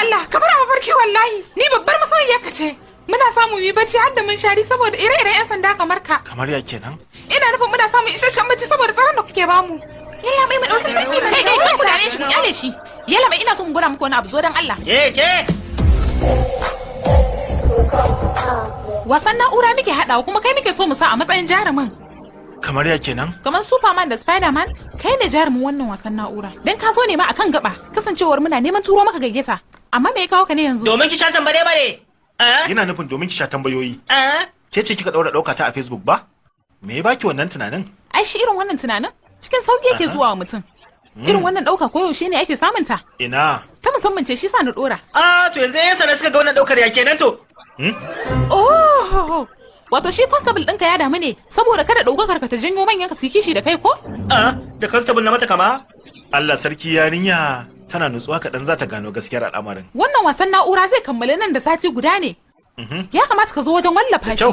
Allah, kamar a mafarki wallahi. Ni babbar masoyiya ka ce. Muna samu mu yi bacci har da munshari saboda ire-iren 'yan sanda kamar ka. Kamar ya kenan? Ina nufin muna samun isasshen bacci saboda tsaron da kuke bamu. Yalla mai mu dauki sarki. Kai kai kai, ku dame shi, ku kyale shi. Yalla mai, ina so mu gwada muku wani abu, zo dan Allah. Ke ke. Wasan na'ura muke haɗawa kuma kai muke so mu sa a matsayin jarumin. Kamar ya kenan? Kamar Superman da Spiderman, kai ne jarumin wannan wasan na'ura. Dan ka zo ne ma akan gaba, kasancewar muna neman turo maka gayyata. Amma me ya kawo ka ne yanzu? Domin ki sha san bare bare. Yana nufin domin ki sha tambayoyi. Ke ce kika daura dauka ta a Facebook ba? Me ya baki wannan tunanin? Ai shi irin wannan tunanin cikin sauki yake zuwa wa mutum. Irin wannan ɗauka koyaushe ne ake samun ta. Ina. Ta musamman ce shi sa na ɗora. Ah, to yanzu yan sanda suka ga wannan daukar ya kenan to. Oh! Wato shi constable ɗinka ya damu ne saboda kada ɗaukakar ka ta janyo manyan ka kishi da kai ko? Ah, da constable na mata kama? Allah sarki, yarinya tana nutsuwa kaɗan za ta gano gaskiyar al'amarin. Wannan wasan na'ura zai kammala nan da sati guda ne. Ya kamata ka zo wajen wallafa shi.